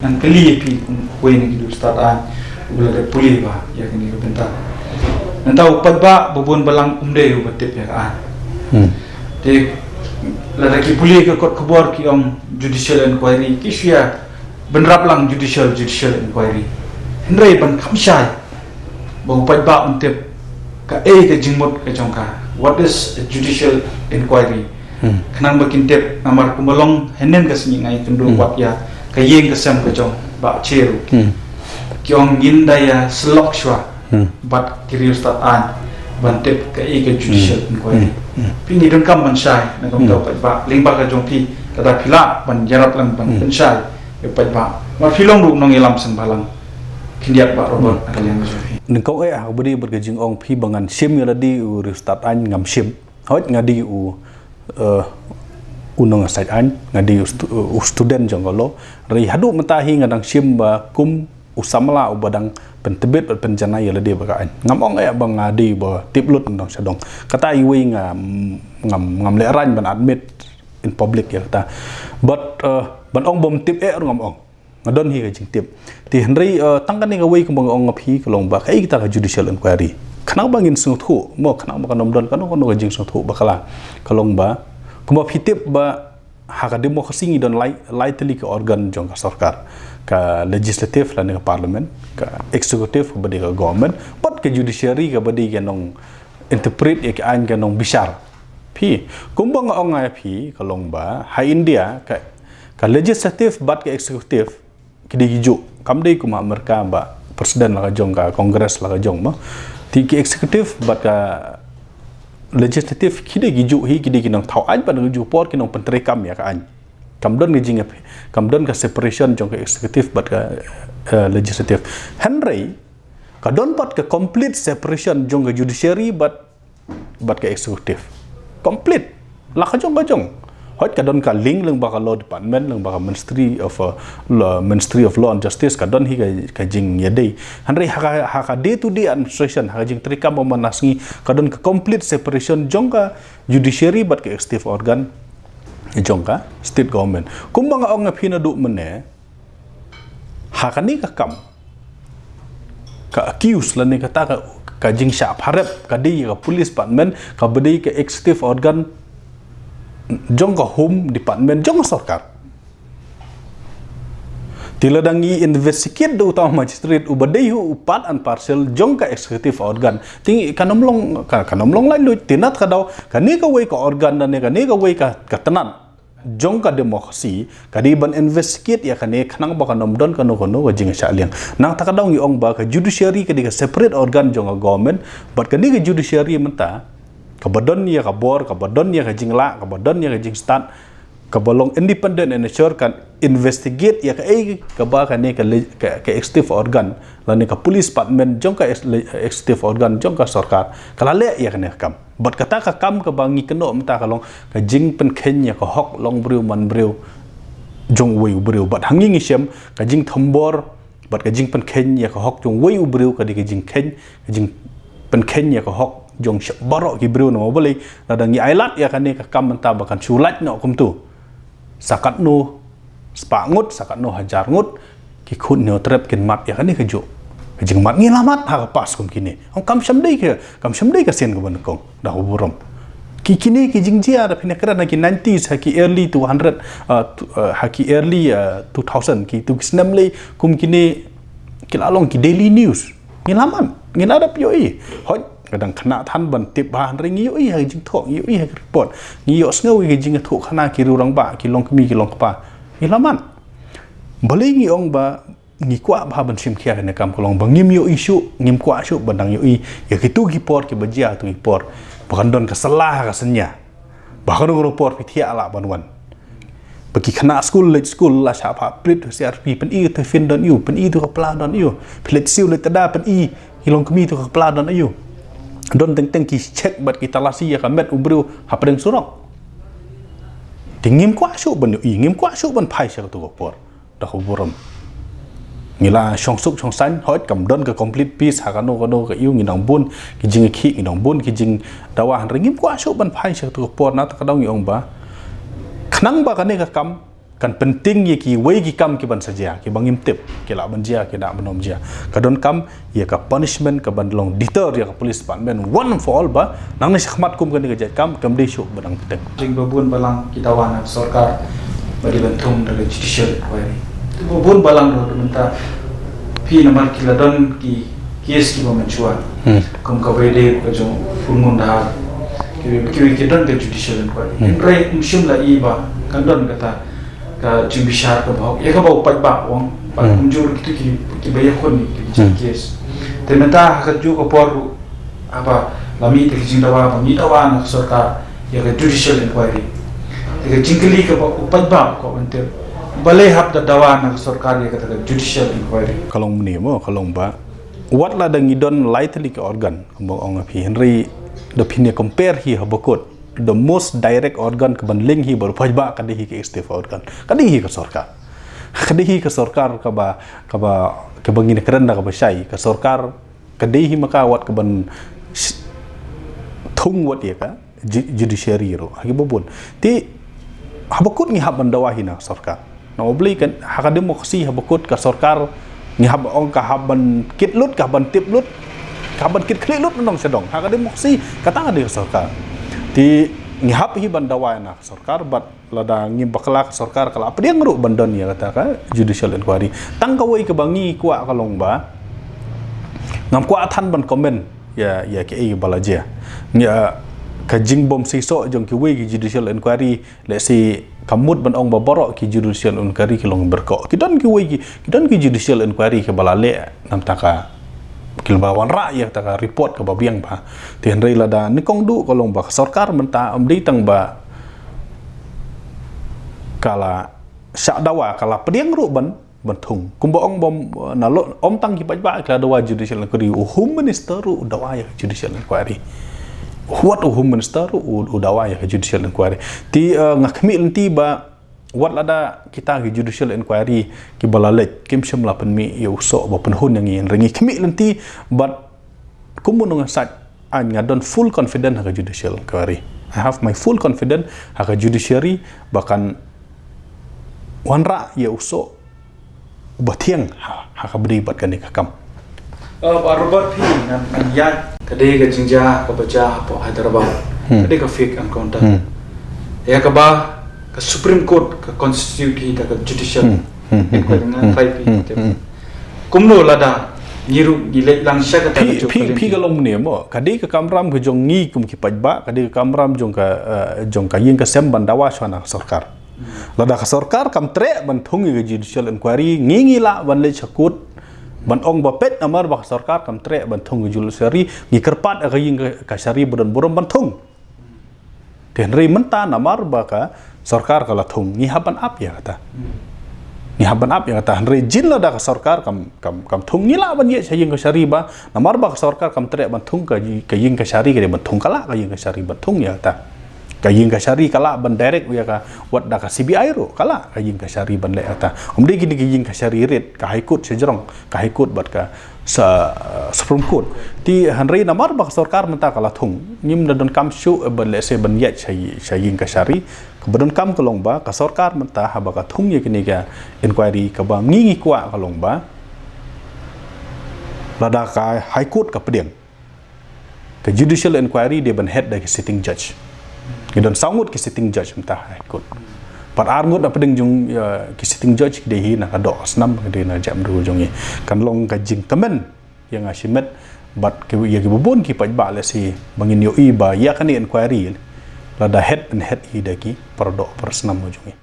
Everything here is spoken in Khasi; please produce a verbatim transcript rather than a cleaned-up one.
Ngan kylli ïa phi kum uwei na ki riewstad aiñ uba la dep pule bha ïa kane ka bynta. Nangta u paidbah ba bun balang um dei uba tip ïa ka aiñ. Hmm. Te lada ki pule ka kot khubor ki ong judicial inquiry, ki shu ïa bynrap lang judicial, judicial inquiry. Hynrei ban kham shai ba u paidbah un tip kaei ka jingmut ka jong ka. What is a judicial inquiry? Hmm. Khnang ba kin tip, namar kumba long hynnin ka sngi nga ïakynduh Hmm. wat ïa ka ïing ka sem ka jong Bah Che ruh. Hmm. Ki ong ngin da ïa syllok shuwa Hmm. bad ki riewstad aiñ ban tip kaei ka judicial Hmm. inquiry. Hmm. Hmm. Phi ngi donkam ban shai na ka Hmm. bynta u paidbah, lyngba ka jong phi, lada phi lah ban ïarap lang ban Hmm. pynshai ïa u paidbah. Namar phi long ruh u nongïalam seng bhalang khyndiat, Bah Robert, Hmm. ha ka liang ka jong phi. Nyngkong eh ha kaba dei bad ka jingong phi ba ngan shim ïa lade u riewstad aiñ, ngam shim. Hooid, nga dei u, eh, u nongshai aiñ, nga dei u stu-, u student jong ka law. Hynrei haduh mynta hi nga dang shim ba kum u samla uba dang pyntbit bad pynjanai ïa lade bad ka aiñ. Ngam ong eh ba nga dei ba tip lut, nga dang sha dong. Kata iwei nga, ngam, ngam lehraiñ ban admit in public ïa kata. But, eh, ban ong bym tip eh ruh ngam ong. Nga don hi ka jingtip. Te hynrei, eh, tang kane kawei kumba nga ong ïa phi ka long ba kaei kata ka judicial inquiry. Khnang ba ngin sngewthuh, mo, khnang ba kan ym don kano kano ka jingsngewthuh bakla. Ka long ba, kumba phi tip ba ha ka democracy ngi don lai, lai tylli ki organ jong ka sorkar. Ka legislative lane ka parliament, ka executive kaba dei ka government, bad ka judiciary kaba dei ka nong interpret ïa ka aiñ, ka nong bishar. Phi, kumba nga ong ïa phi ka long ba ha India ka, ka legislative bad ka executive ki dei ki juh. Kam dei kum ha America ba president la ka jong, ka Congress la ka jong, mo. Te ki executive bad ka legislative ki dei ki juh hi, ki dei ki nongthaw aiñ bad ha kajuh ka por ki nongpyntreikam ïa ka aiñ. Kam don ka jing, kam don ka separation jong ka executive bad ka, eh, legislative. Hynrei ka don pat ka complete separation jong ka judiciary bad, bad ka executive. Complete. La ka jong ka jong. Hooid ka don ka link lyngba ka law department, lyngba ka Ministry of, uh, Law, Ministry of Law and Justice, ka don hi ka, ka jingïadei. Hynrei ha ka, ha ka day to day administration, ha ka jingtreikam ba man la sngi, ka don ka complete separation jong ka judiciary bad ka executive organ jong ka state government. Kumba nga ong ïa phi naduh mynne, ha kane ka kam, ka accuse lane kata ka, ka jingshah pharep ka dei ka police department, kaba dei ka executive organ jong ka home department jong ka sorkar. Te lada ngi investigate da uta u magistrate uba dei hi u part and parcel jong ka executive organ, te kan ym long, ka, kan ym long laitluid. Te na kata ka daw kane kawei ka organ lane kane kawei ka, ka tnat jong ka democracy ka dei ban investigate ïa kane khnang ba kan ym don kano kano ka jingshah liang. Na kata ka daw ngi ong ba ka judiciary ka dei ka separate organ jong ka government, bad kane ka judiciary mynta kaba don ïa ka bor, kaba don ïa ka jinglah, kaba don ïa ka jingstad, kaba long independent in nature, kan investigate ïa kaei kaba kane ka le-, ka, ka executive organ lane ka police department jong ka ex-, le-, executive organ jong ka sorkar ka la leh ïa kane ka kam. Bad kata ka kam kaba ngi kynnoh mynta ka long ka jingpynkheiñ ïa ka hok long briew man briew jong uwei u briew. Bad ha ngi ngi shem ka jingthombor bad ka jingpynkheiñ ïa ka hok jong uwei u briew ka dei ka jingkheiñ, ka jingpynkheiñ ïa ka hok jong shah baroh ki briew. Namar balei? Lada ngi ailad ïa kane ka kam mynta ba kan shu lait noh kumto, sa katno spah ngut, sa katno hajar ngut ki khun Hynñiewtrep kin mad ïa kane kajuh ka jingmad? Ngi la mad ha ka past kum kine. Ong kam shym dei ka, kam shym dei ka sien kaba nyngkong, da kaba burom. Ki, kine ki jingjia da phin ïa kren ha ki nineties, ha ki early two hundred, uh, tu-, uh, ha ki early, uh, two thousand, kitu ki snem lei kum kine ki la long ki daily news. Ngi la mad, ngi la dep ïohi. Hooid ka dang khynnah than ban tip bha, hynrei ngi ïohi ha ki jingthoh, ngi ïohi ha ki report, ngi ïohsngew ïa ki jingïathuhkhana ki rangbah, ki longkmie, ki longkpa. Ngi la mad. Balei ngi ong ba ngi kwah bha ban shim khia kane ka kam? Ka long ba ngim ïohi shuh, ngim kwah shuh ban dang ïohi ïa kitu ki por kiba jia, kitu ki por ba kan don ka sala ha ka synñia, ba kano kano por phi thiah lah ban wan. Ba ki khynnah skul leit skul la shah phah plie ha C R P, pyni tu tiffin don aiu, pyni tu ka pla don aiu, phi leit siew leit tda, pyni ki longkmie tu ka pla don aiu. Don teng teng ki check bad ki talasi ïa ka met u briew hapdeng surok. Te ngim kwah shuh ban ïohi, ngim kwah shuh ban phai sha katu ka por, da kaba burom. Ngi la shong suk shong saiñ, hooid kam don ka complete peace ha kano kano ka aiu, ngi dang bun ki jingïakhih, ngi dang bun ki jingdawa, hynrei ngim kwah shuh ban phai sha katu ka por. Na kata ka daw ngi ong ba khnang ba kane ka kam kan pynting ïa kiwei ki kam ki ban sa jia, ki ba ngim tip, ki lah ban jia, ki lah ban ym jia. Ka donkam ïa ka punishment ka ban long deter ïa ka police department one and for all ba nangne shakhmat kum kane ka jait kam kam dei shuh ba dang pynting. Jing ba bun balang ki dawa na sorkar ba dei ban thung da ka judicial inquiry. Ba bun balang ruh da mynta phi namar ki la don ki case ki ba mynshuwa. Hmm. Kum ka wei de ka jong Full Moon Dahar. Ki wei ki wei ki don ka judicial inquiry. Hmm. Hynrei ym shym la i ba kan don kata ka jingbishar ka ba hok. Ïa ka ba u paidbah u ong ba Hmm. kumjuh ki tu ki ki ba ïa khun ni ki Hmm. case. Te mynta ha ka juh ka por ruh haba la mih te ka jingdawa ba ngi dawa na ka sorkar ïa ka judicial inquiry. Te ka jingkylli ka ba u paidbah ka ban tip balei hap da dawa na ka sorkar ïa kata ka judicial inquiry. Ka long mane mo, ka long ba wat la da ngi don lai tylli ki organ, kumba ong phi, hynrei da phin ïa compare hi ha bakut, the most direct organ ka ban link hi bad u paidbah ka dei hi ka executive organ. Ka dei hi ka sorkar. Ka dei hi ka sorkar ka ba, ka ba, ka ba ngin kren da ka ba shai. Ka sorkar ka dei hi ma ka wat ka ban sh-, thung wat ïa ka ju-, judiciary ruh ha ki ba bun. Te ha bakut ngi hap ban dawa hi na sorkar. Na U Blei kan ha ka democracy ha bakut ka sorkar ngi hap ong ka hap ban kit lut, ka hap ban tip lut, ka hap ban kit khlieh lut na nong sha dong. Ha ka democracy kata ka dei ka sorkar. Te ngi hap hi ban dawa na sorkar bad lada ngim bakla ka sorkar ka la pdiang ruh ban don ïa kata ka judicial inquiry. Tang kawei ka ba ngi kwah ka long ba ngam kwah than ban comment ïa, ïa kaei ba la jia. Ïa ka jingbym seisoh jong kiwei ki judicial inquiry, lehse ka mut ban ong ba baroh ki judicial inquiry ki long berkoh. Ki don kiwei ki, ki don ki judicial inquiry ki ba la leh namar ka ki ba wanrah ïa kata ka report ka ba biang ba. Te hynrei lada nyngkong duh ka long ba ka sorkar mynta ym dei tang ba ka la shah dawa, ka la pdiang ruh ban, ban thung. Kumba ong bom, na lo, ym tang ki paidbah ki la dawa judicial inquiry, u Home Minister ruh u dawa ïa judicial inquiry. Wat u Home Minister ruh u, u dawa ïa judicial inquiry. Te, eh, nga khmih lynti ba wat lada kita ki judicial inquiry ki ba la leit kim shym la pynmih ïa u soh ba pynhun ïa ngi, hynrei ngi khmih lynti bad kum u nongïasaid aiñ nga don full confident ha ka judicial inquiry. I have my full confident ha ka judiciary ba kan wanrah ïa u soh ba thiang ha, ha ka bri bad kane ka kam. Uh, Bah Robert, phi ngan, ngan ïaid ka dei ka jingjia ka ba jia hapoh Hyderabad. Hmm. Ka dei ka fake encounter. Hmm. Ïa ka ba ka Supreme Court ka constitute hi da ka judicial. Hmm. Hmm, hmm, inquiry hmm, ngan hmm, try phi hmm, tip. Hmm. Kumno lada ngi ruh ngi leit lang sha kata ka phi, jong phi, ka phi lynti ka long ne mo. Ka dei ka kamram ka jong ngi kum ki paidbah, ka dei ka kamram jong ka, eh, jong ka ïing ka sem ban dawa shwa na sorkar. Lada ka sorkar kam treh ban thung ïa ka judicial inquiry, ngi ngi lah ban leit sha court ban ong ba peit namar ba ka sorkar kam treh ban thung ïa ka judiciary, ngi kyrpad ïa ka ïing ka, ka shari ba don burom ban thung. Te hynrei mynta namar ba ka sorkar ka la thung, ngi hap ban ap ïa kata. Ngi hap ban ap ïa kata. Hynrei jin lada ka sorkar kam, kam, kam thung, ngi lah ban ïeh sha ïing ka shari ba namar ba ka sorkar kam treh ban thung ka, ka ïing ka shari ka dei ban thung, ka lah ka ïing ka shari ban thung ïa kata. Ka ïing ka shari ka lah ban direct ïa ka, wat da ka C B I ruh, ka lah ka ïing ka shari ban leh kata. Ym dei kine ki ïing ka shari rit, ka High Court shajrong, ka High Court bad ka sa, uh, Supreme Court. Te hynrei namar ba ka sorkar mynta ka la thung, ngim da donkam shuh, eh, ban lehse ban ïaid sha, sha ïing ka shari. Ka ba donkam ka long ba ka sorkar mynta haba ka thung ïa kane ka inquiry, ka ba ngi ngi kwah ka long ba lada ka High Court ka pdiang, ka judicial inquiry dei ban head da ki sitting judge. Ngi don saw ngut ki sitting judge mynta ha High Court. Pat ar ngut na pdeng jong, uh, ki sitting judge ki dei hi na ka doh snam, ki dei na jam ru jong ngi. Kan long ka jingkmen ïa nga shimet bad ki, ïa ki bun ki paidbah lehse ba ngin ïohi ba ïa kane inquiry lada head, ban head hi da ki para doh para snam jong ngi.